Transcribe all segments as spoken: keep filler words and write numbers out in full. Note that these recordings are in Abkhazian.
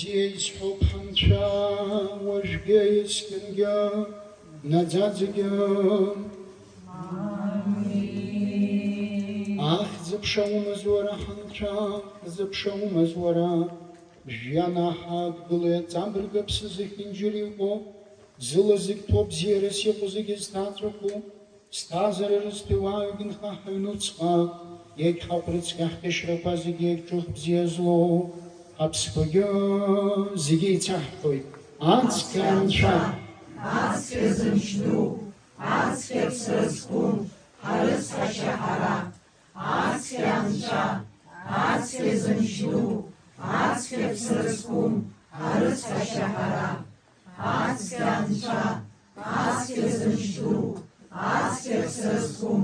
Бзиа исҳәоуп ҳанцәа, уажәгьы, есқьынгьы, наӡаӡагьы. Ахьӡ-аԥша умаз уара ҳанцәа, хьӡ-аԥша умаз уара. Жәҩан аҳа адгылеи аҵабырг аԥсы зехьынџьара иҟоу, зыла зегь ҭоу бзиарас иҟоу зегьы зҭаҵәаху, ԥсҭазаара рызҭои уааҩгьы нха ҳаҩнуҵҟа, иагьхаҟәрыцқьа ҳҭышрақәа зегьы иагьҿых бзиа злоу, ҳаԥсқәагьы зегьы еицаҳҳәоит. Ацқьа анцәа! Ацқьа зымч ду, ацқьа ԥсра зқәым, ҳарыцҳашьа ҳара! Ацқьа анцәа, ацқьа зымч ду, ацқьа ԥсра зқәым, ҳарыцҳашьа ҳара! Ацқьа анцәа, ацқьа зымч ду, ацқьа ԥсра зқәым,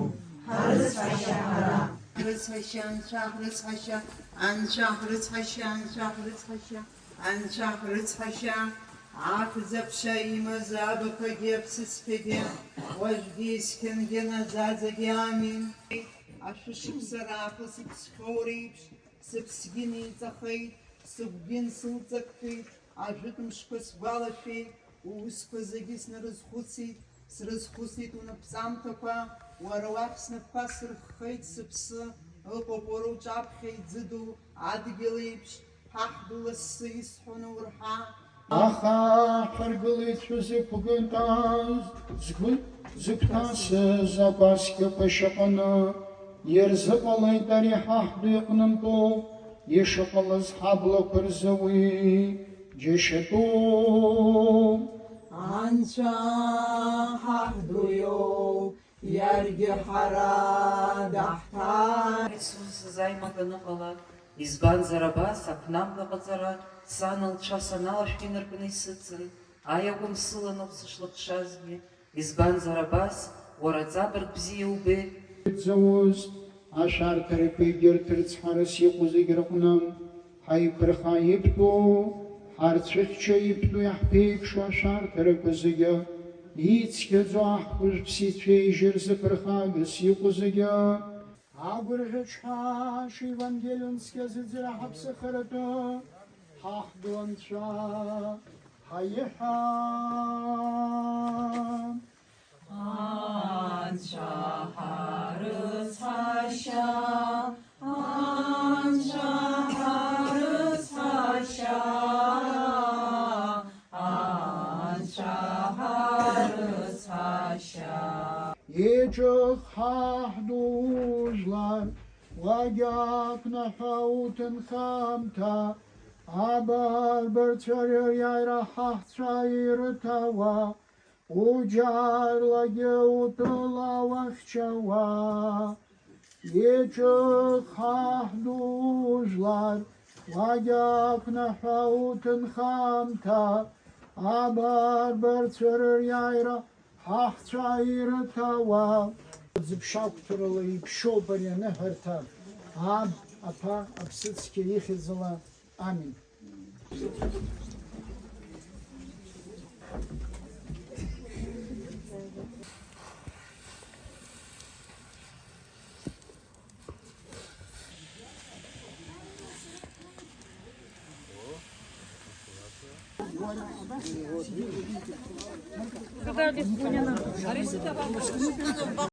ҳарыцҳашьа ҳара! Ҳрыцҳашьа, анцәа, ҳрыцҳашьа, анцәа, ҳрыцҳашьа, анцәа, ҳрыцҳашьа, анцәа, ҳрыцҳашьа! Ахьӡ-аԥша имаз абақәагьы аԥсыцқьагьы, уажәгьы, есқьынгьы, наӡаӡагьы, амин. Ашәышықәса раахыс иԥсхьоу реиԥш, сыԥсгьы неиҵахеит, сыгәгьы нсылҵактәит, ажәытә мшқәа сгәалашәеит, уусқәа зегьы снарызхәыцит, срызхәыцит унапҵамҭақәа, уара уахь снапқәа сырххеит, сыԥсы ыҟоуп уара уҿаԥхьа иӡыдоу адгьыл еиԥш, ҳаҳ ду лассы исҳәо наурҳа. Аха аҳәаргылаҩцәа зықәгылаз, згәы зыгәҭасыз акәасқьақәа шьаҟаны ирзыҟалеит ари ҳаҳ ду иҟнынтәоуп, ишыҟалаз ҳаблақәа рзы уи џьашьатәуп. Анцәа ҳаҳ ду иоуп, иаргьы ҳара даҳҭар. Ресурс сзаимаганы ҟалап, избанзар абас аԥнамга ҟаҵара сан лцәа саналашәк инаркны исыцын, аиакәым сыланоуп сышлыхшазгьы, избанзар абас уара ҵабырг бзиа убеит. Зауз ашәарҭарақәа егьырҭ рыцҳарас иҟоу зегь рҟны ҳаиқәырха иԥтәу, ҳарцәыхьча иԥтәу иаҳԥеиԥшу ашәарҭарақәа зегьы, ицқьаӡоу аҳкәажә ԥсицәеижь рзы ԥырхагас иҟоу зегьы, агәырӷьаҿҳәаша Евангелион цқьа зыӡра ҳаԥсахаратәы ҳаҳ ду Анцәа ҳаиҳәа. Анцәа ҳарыцҳашьа, Анцәа ҳарыцҳашьа, Анцәа ҳарыцҳашьа. Иҿых ҳаҳ ду ужәлар, уагьақәнаҳәа уҭынхамҭа, абарбарцәа рыриааира ҳаҳцәа ирыҭауа, уџьарлагьы утәыла уахьчауа, иҿых ҳаҳ ду ужәлар, уагьақәнаҳәа уҭынхамҭа, абарбарцәа рыриааира ҳаҳцәа ирыҭауа. Зыԥшақәҭәрала иԥшьоуп ари аныҳәарҭа, аб, аԥа, аԥсыцқьа ихьӡала. Амин.